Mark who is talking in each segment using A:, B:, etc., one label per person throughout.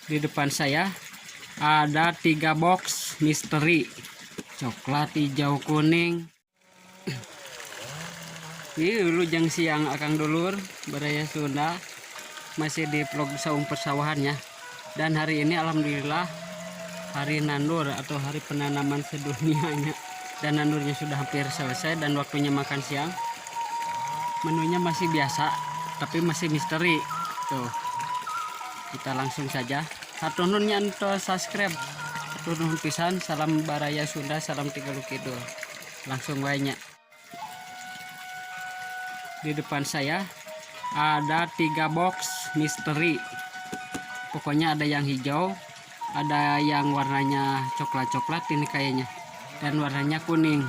A: Di depan saya ada 3 box misteri coklat, hijau, kuning. Ini wilujeng siang Akang Dulur Baraya Sunda, masih di vlog Saung Persawahannya. Dan hari ini alhamdulillah hari nandur atau hari penanaman sedunianya, dan nandurnya sudah hampir selesai dan waktunya makan siang. Menunya masih biasa tapi masih misteri tuh. Kita langsung saja. Hatur nuhun untuk subscribe, hatur nuhun pisan. Salam Baraya Sunda, salam Tigaluh Kidul. Langsung banyak. Di depan saya ada 3 box misteri. Pokoknya ada yang hijau, ada yang warnanya coklat-coklat ini kayaknya, dan warnanya kuning.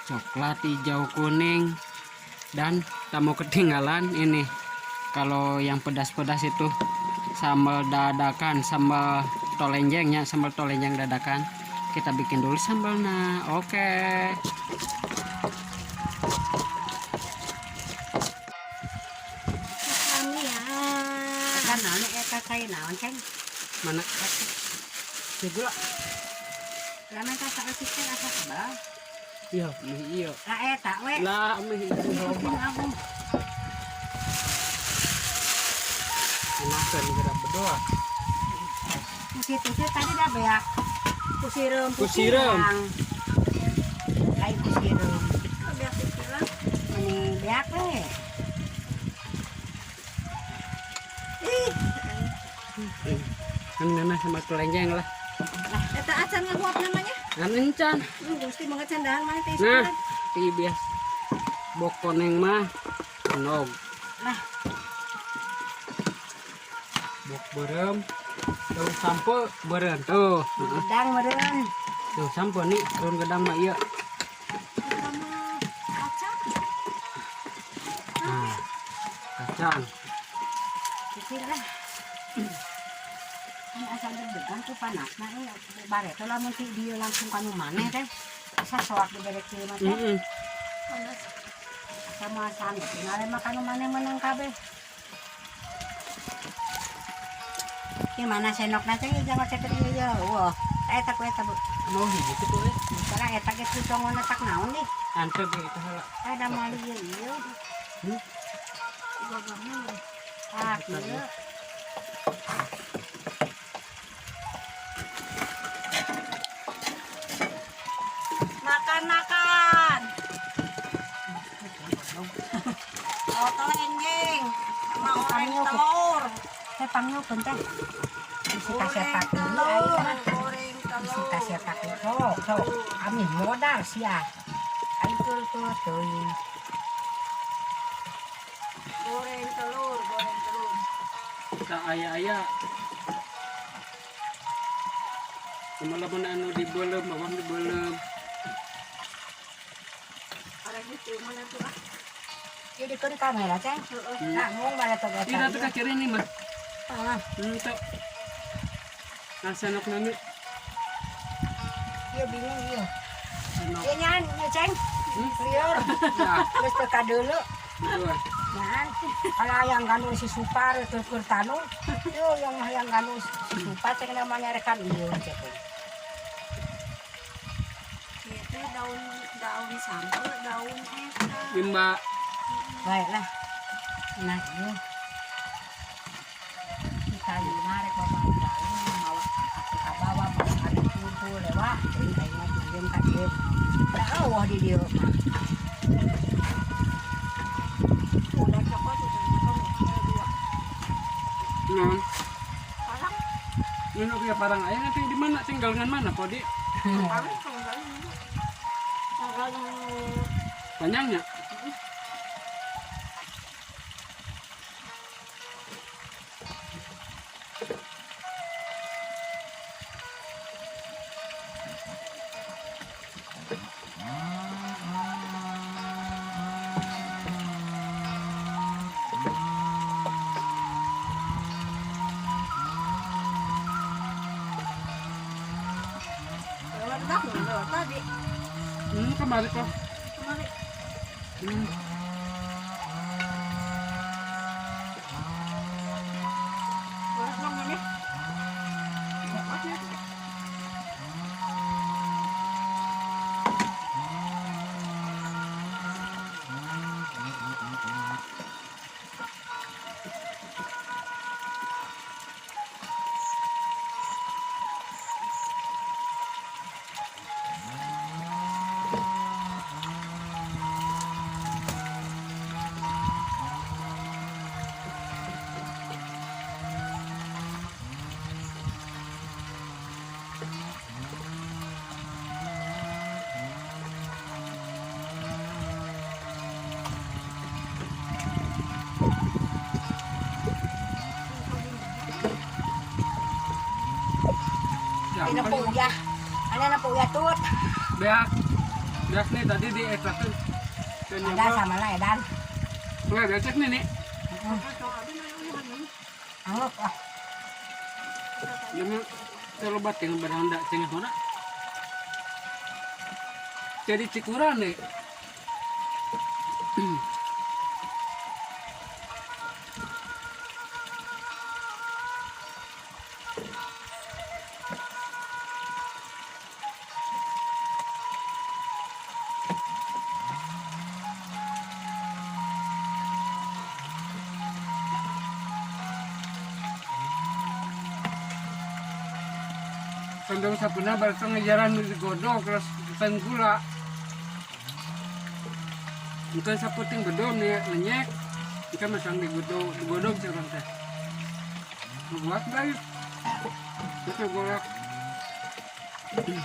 A: Coklat, hijau, kuning. Dan tak mau ketinggalan ini, kalau yang pedas-pedas itu sambal dadakan, sambal tolenjengnya, sambal tolenjeng dadakan. Kita bikin dulu sambalnya. Oke.
B: Kami ya.
C: Kan naon eta kai naon, Ceng?
A: Mana? Gula.
C: Lama eta saeutik teh asa tebal.
A: Iya, mie iya.
C: Lah eta we.
A: Lah mie itu loba.
C: Aku.
A: Enakeun geura berdoa.
C: Ku situ tadi dah beak. Ku sireum.
A: Ku sireum.
C: Lain ku sireum.
B: Beak pikiran.
C: Meni beak we.
B: Ih,
A: Kan ngeunah sama tolenjeng lah.
B: eta acan ngahuap namanya.
A: Ngan encan.
B: Gusti banget candahan mana teh.
A: Nah, ti bias. Bok koneng mah nog.
C: Lah.
A: Bok beureum. Tuh sampo beureum tuh. Heeh.
C: Gedang meureun.
A: Tuh sampo nih, daun gedang mah ieu.
B: Sama kacang.
A: Nah, kacang.
C: Kecil lah. Kan asal deg-degan tuh panasna eh bareto lamun ti dieu langsung ka nu maneh teh. Asa soak dibere kieu mah teh.
A: Heeh.
B: Panas.
C: Asa moal sanggup tinggal mah ka nu maneh menang kabeh. Ieu mana sendokna teh jangan ceker ieu ya. Wah, eta ku eta bu.
A: Mau hiji kitu eh.
C: Misalnya eta ge congona tak naon nih.
A: Antep ge eta heula.
C: Ada moal ieu ieu.
A: Hmm?
B: Gagangnya udah.
C: Ah, kieu.
B: Makan makan. Oh, tolenjeng sama goreng telur.
C: Teh pangnyukeun teh. Bisi kasetak
B: Goreng
C: deui
B: telur,
C: aing mah.
B: goreng
C: Bisi
B: telur.
C: kasetak deui. Sok, sok. Ami modal sia. Aing tur-tur teuing.
B: Goreng telur, goreng telur.
A: Ka aya-aya. Kumaha lamun anu dibeuleum, bawang dibeuleum.
B: Ada gitu mana tuh ah?
C: Ieu dikeun kamera, Ceng.
B: Heeh.
C: Nah, mung bare teh eta.
A: Tidak tuh kaki ini mah.
C: Ah,
A: Tuh. Nah, sendok nami.
C: ieu bingung ieu.
A: Sendok.
C: Ieu nyan, ieu Ceng.
A: Hmm?
C: Liur.
A: Ya,
C: Geus teu kadeuleu.
A: betul.
C: Nyan, kalau yang gandul si Supar itu keur tanu, yo yang gandul si Supar cek namanya rekan ieu cek.
B: Itu daun daun sambal, daun eta.
A: Bimba.
C: Baiklah. Nah, ieu. Kita ieu mah rek bawa di dalam mawa aku ka bawah mawa ka kumpul lewat teuing aing mah pinjem ka dieu. Da eueuh di dieu mah.
B: Udah coklat udah potong ada dua.
A: Non.
B: Parang,
A: Ini ya parang aya nanti di mana tinggal dengan mana podi?
B: parang kalau enggak ini. Tanggal
A: Panjangnya.
B: Lewat dah, lewat tadi.
A: Kemarin kok.
B: Kemarin. Boleh dong ini.
C: Tina
A: Sambal.
C: po ya. Ano na po ya tut.
A: Beak. Beak nih tadi di eta tuh.
C: Ada sama lah edan.
A: Nggak becek nih nih.
C: Anggap ah.
A: Ini terlalu bating beranda cengah mana? Jadi cikuran nih. Kandang sapuna baru ngejaran di godok terus bukan gula. Bukan saputing bedom nih lenyek. Ikan masang di godok, di godok sih orang teh. Buat baik. Itu golak. Hmm.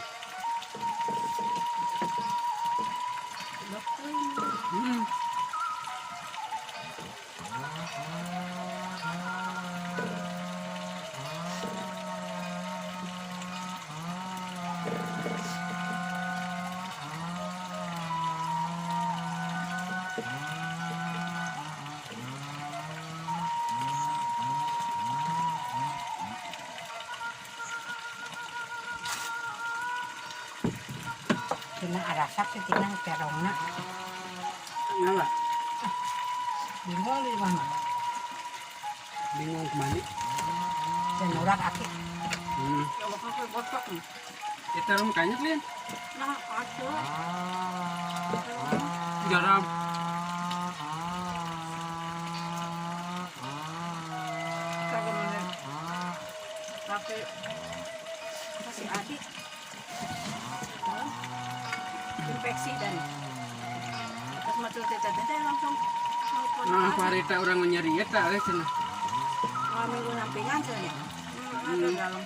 C: Tina arasak sih tina terongna.
A: Ngalah.
C: Bingung di mana?
A: Bingung kemana?
C: Senurak aki.
A: Hmm. Itu rum kayaknya klien.
B: Nah, aduh.
A: Garam.
B: Pakai kasih adik infeksi dan terus macul tete langsung.
A: Nah, parita orang nyari eta euy cenah.
B: Minggu nampingan cenah. Dalam.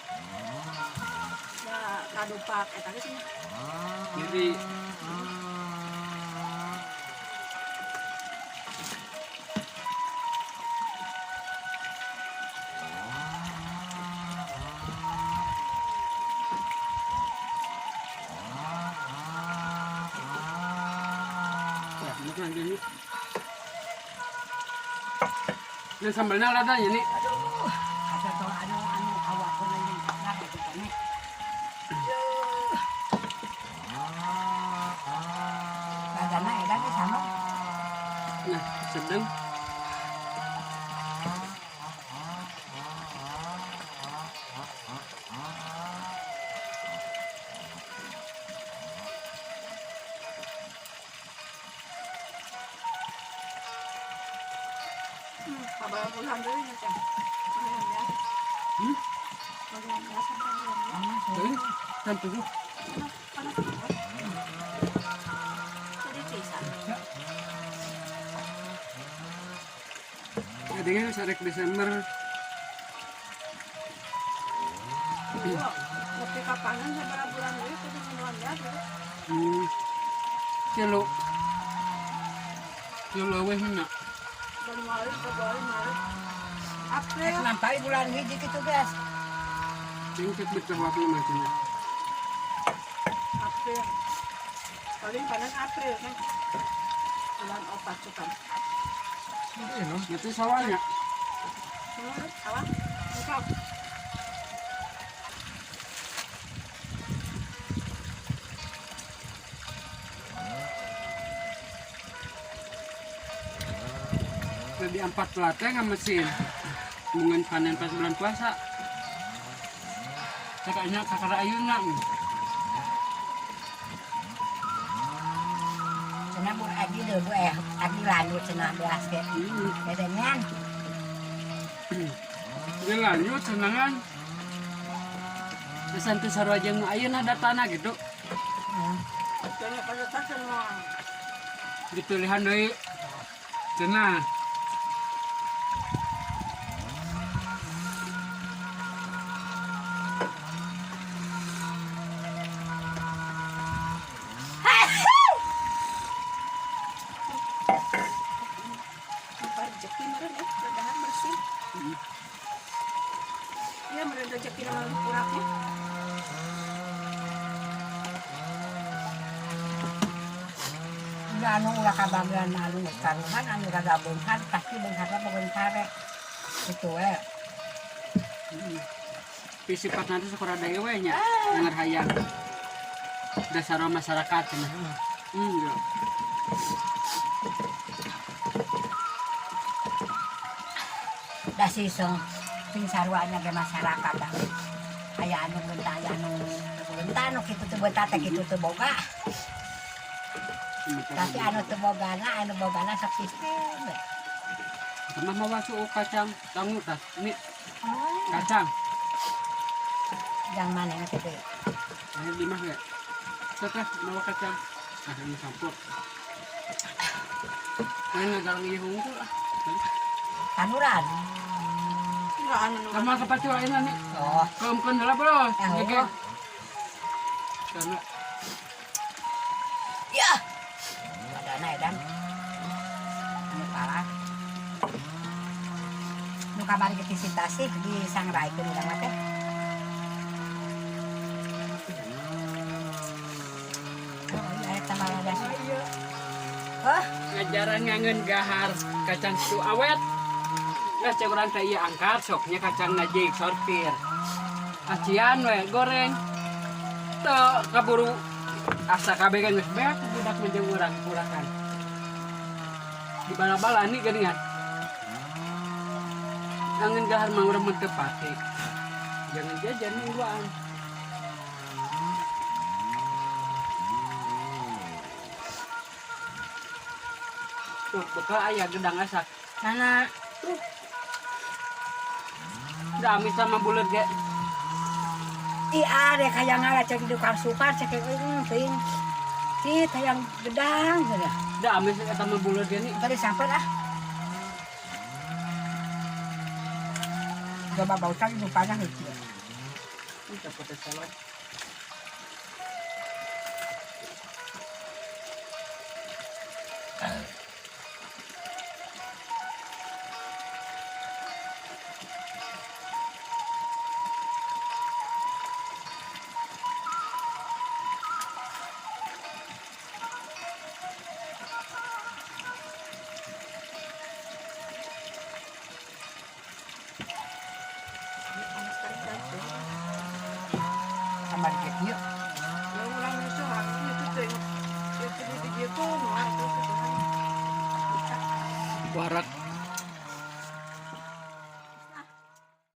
B: Ya kadupak eta ge cenah.
A: Jadi ya, makan dulu. Ini sambalnya ladanya nih.
C: Aduh, asa to anu anu awak ko na yung lah itu kami. Bagana edan ge sama.
A: Nah, sedang.
B: Kabar bulan deui nya teh. Bulan ya.
A: Hmm?
B: Bulan ya sampai bulan ya.
A: Ini sampai tuh.
B: Panas. Jadi sisa.
A: Jadinya sarek Desember.
B: Iya, Tapi kapanan sabaraha bulan deui kudu bulan ya. Gitu.
A: Hmm. Kilo. Kilo weh na.
B: Januari, Februari, Maret, April.
C: Sampai bulan hiji kitu guys.
A: Cing cek betah waktu macamnya.
B: April. Paling panen April kan. Bulan opat cukan.
A: Itu sawahnya.
B: Sawah. Engkau.
A: Jadi empat pelatih nggak mesin. Mungkin panen pas bulan puasa. Cakaknya kakak ayuna.
C: Cenah bur agi deui bu eh agi lanjut cenah beas ge.
A: Hmm.
C: Bedengan.
A: Dia lanjut senangan. Pesan tuh sarua jeung nu ayeuna datana gitu.
B: Jadi kalau tak semua.
A: Dipilihan deui. Cenah.
B: Apa rezeki meureun ya, mudah bersih. Iya, meureun rezeki nama kuraknya.
C: Da anu ulah kabagean anu geus karuhan anu rada beunghar pasti beungharna boga pare. Kitu we.
A: Tapi sifat nanti sok rada we nya ngarhayang. Dasar masyarakat cenah. Ya.
C: Da siseng sing saruana ge masyarakat dah. Aya anu beunta aya anu beunta anu kitu teu beunta teh kitu teu boga. Tapi anu teu bogana anu bogana sok sistem we.
A: Mah mawa suuk kacang dangu tah. Ini kacang.
C: Yang mana yang teh?
A: Ayo di mah ya. Teteh mawa kacang. Ah, ini campur. Main ngagalang ieu hungkul ah.
C: Tanuran.
B: Enggak anu nu.
A: Sama kapati wae nih.
C: Oh,
A: Keumkeun heula bros.
C: Ya,
A: Oke.
C: oh.
A: Karena
C: ya. Badana edan. Anu parah. Nu kamari ke visitasi di sangraikeun urang mah teh. Oh, iya eta mah ada. Oh,
A: ngajaran ngangen gahar kacang itu awet. Geus cek urang teh ieu angkat soknya kacang najik sortir. Acian we goreng. Teu kaburu asa kabeh kan geus beak budak mah jeung urang kurakan. Di bala-bala nih geuningan. Ngangen gahar mah urang mah teu pake. Jangan jajan mingguan. Tuh, bekal aya gedang asak.
C: mana?
A: Tuh. Udah amis sama bulat ge.
C: Ih, ada kayak ngalah cek di tukang sukar cek teuing. Ih, hayang gedang cenah.
A: Udah amis eta mah bulat ge nih.
C: Tadi sampai ah. Coba bau tadi rupanya gitu.
A: Ini cepet salad.
C: Sama dikit yuk.